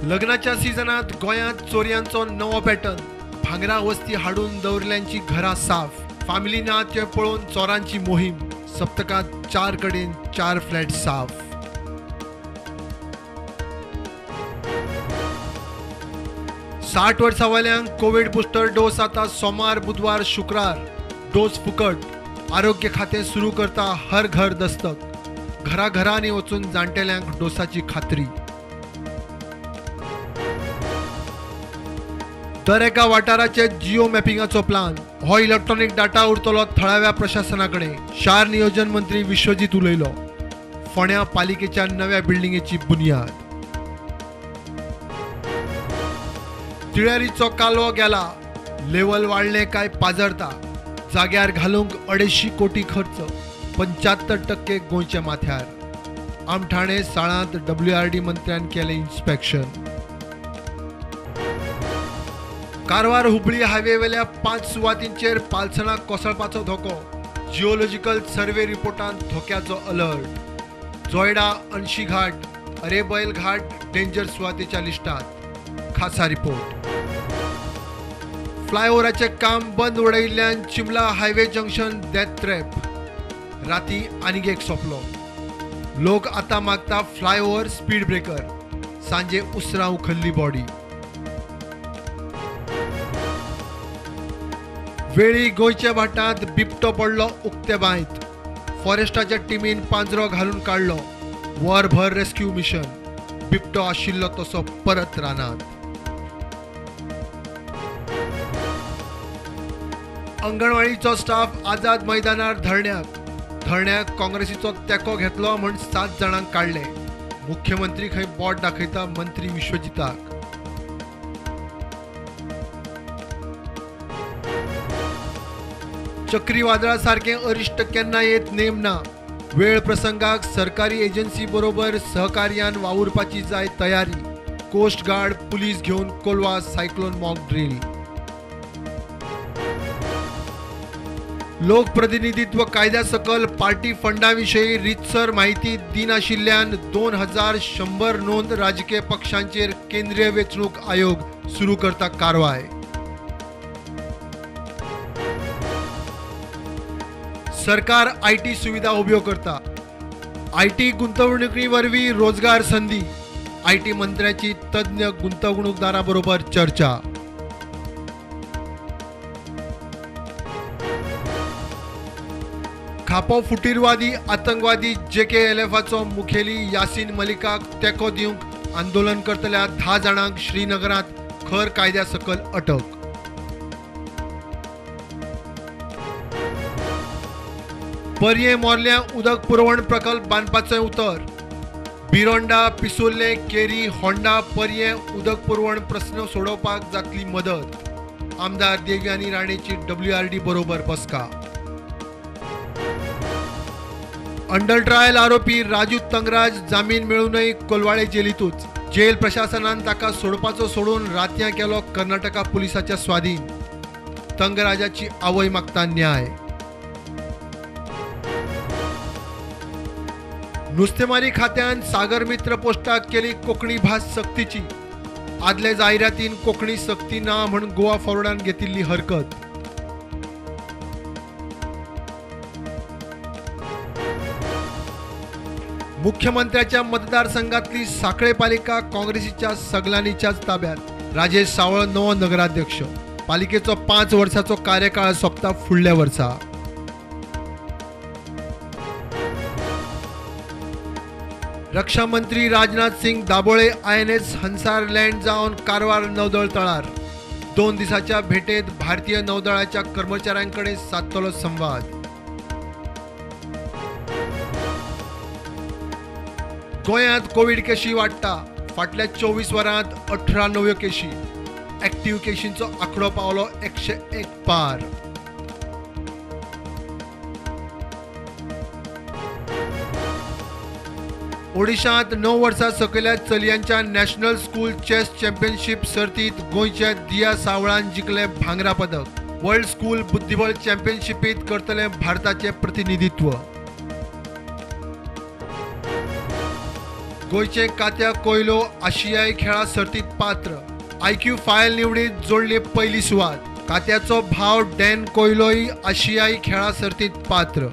लग्नाच्या सीजनात गोंयांत चोरयांचो नवो पॅटर्न. भांगरा वस्ती हाडून दवरल्यांची घरां साफ. फामिली ना ते पळोवन चोरांची मोहीम. सप्तकांत 4 कडेन 4 फ्लॅट साफ. साठ वर्सां वयल्यांक कोवीड बुस्टर डोस आतां सोमार, बुधवार, शुक्रार. डोस फुकट. आरोग्य खातें सुरू करता हर घर दस्तक. घराघरांनी वचून जाणटेल्यांक डोसाची खात्री. दर एका वाठाराचे जिओ मॅपिंगाचो प्लान. हो इलेक्ट्रॉनिक डाटा उरतलो थळाव्या प्रशासना कडेन. शार नियोजन मंत्री विश्वजीत उलयलो. फोंड्या पालिकेच्या नव्या बिल्डिंगेची बुन्याद. तिळेरीचो कालवो गेला. लेवल वाडलें काय पाजरता. जाग्यार घालूंक 2.5 कोटी खर्च. 75% गोंयच्या माथ्यार. आमठाणे साळांत WRD मंत्र्यान केलें इन्स्पेक्शन. कारवार हुबळी हायवेवेल्या 5 सुवातींचेर पालसणां कोसळपाचो धोको. जिओलॉजिकल सर्वे रिपोर्टांत धोक्याचो अलर्ट. जोयडा, अंशी घाट, अरेबैल घाट डेंजर सुवातेच्या लिस्टांत. खासा रिपोर्ट. फ्लायओव्हराचें काम बंद उडयिल्ल्यान Chimla highway junction death trap. राती आनीक एक सोंपलो. लोक आतां मागता फ्लायओव्हर स्पीड ब्रेकर. सांजे उसरां उखल्ली बॉडी. वेळी गोंयच्या भाटांत बिबटो पडलो उक्ते बांयत. फॉरेस्टाच्या टिमीन पांजरो घालून काडलो. वरभर रेस्क्यू मिशन. बिबटो आशिल्लो तसो परत रानांत. अंगणवाडीचो स्टाफ आझाद मैदानार धरण्याक. धरण्याक काँग्रेसीचो तेंको घेतलो म्हूण 7 जाणांक काडले. मुख्यमंत्री खंय बोट दाखयता मंत्री विश्वजिताक. चक्रीवादळा सारकें अरिश्ट केन्ना येत नेम ना. वेळ प्रसंगाक सरकारी एजन्सी बरोबर सहकार्यान वावुरपाची जाय तयारी. कोस्ट गार्ड, पुलीस घेवन कोलवा सायक्लोन मॉक ड्रील. लोकप्रतिनिधित्व कायद्या सकल पार्टी फंडा विशीं रितसर माहिती दिनाशिल्ल्यान 2100 नोंद राजकीय पक्षांचेर केंद्रीय वेंचणूक आयोग सुरू करता कारवाय. सरकार IT सुविधा उब्यो करता. IT गुंतवणुकी वरवीं रोजगार संदी. IT मंत्र्याची तज्ञ गुंतवणूकदारां बरोबर चर्चा. खापो फुटीरवादी आतंकवादी JKLFाचो मुखेली यासीन मलिकाक तेंको दिवंक आंदोलन करतल्या 10 जाणांक श्रीनगरांत खर कायद्या सकल अटक. पर्ये मोर्ल्या उदक पुरवण प्रकल्प बांदपाचें उतर. बिरोंडा, पिसुर्ले, केरी, होंडा, पर्ये उदक पुरवण प्रस्न सोडोवपाक जातली मदत. आमदार देवयानी राणेची WRD बरोबर बसका. अंडर ट्रायल आरोपी राजू तंगराज जामीन मेळूनय कोलवाळे जेलीतूच. जेल प्रशासनान ताका सोडपाचो सोडून रातयां केलो कर्नाटका पुलिसाच्या स्वाधीन. तंगराजाची आवय मागता न्याय. नुस्तेमारी खात्यान सागर मित्र पोस्टाक केली कोंकणी भास सक्तीची. आदले जायरातीन कोंकणी सक्ती ना म्हूण गोवा फॉरवर्डान घेतिल्ली हरकत. मुख्यमंत्र्याच्या मतदारसंघातली साखळे पालिका काँग्रेसीच्या सगलांनीच्याच ताब्यात. राजेश सावळ नवो नगराध्यक्ष. पालिकेचो 5 वर्सांचो कार्यकाळ सोंपता फुडल्या वर्सा. रक्षा मंत्री Rajnath Singh Dabolim INS Hansar land जावन कारवार नौदळ तळार. 2 दिसांच्या भेटेत भारतीय नौदळाच्या कर्मचाऱ्यांकडे सादतलो संवाद. गोंयांत कोवीड केशी वाडटा. फाटल्या 24 वरांत 18 नव्यो केशी. एक्टिव्ह केशींचो आंकडो पावलो 101 पार. ओडिशांत 9 वर्सां सकयल्या चलयांच्या नॅशनल स्कूल चेस चॅम्पियनशीप सर्तींत गोंयच्या दिया सावळान जिखलें भांगरा पदक. वर्ल्ड स्कूल बुद्धिबळ चॅम्पियनशिपींत करतलें भारताचें प्रतिनिधित्व. गोंयचे कात्या कोयलो आशियाई खेळा सर्तीत पात्र. आयक्यू फायल निवडीत जोडली पयली सुवात. कात्याचो भाव डॅन कोयलोय आशियाई खेळा सर्तीत पात्र.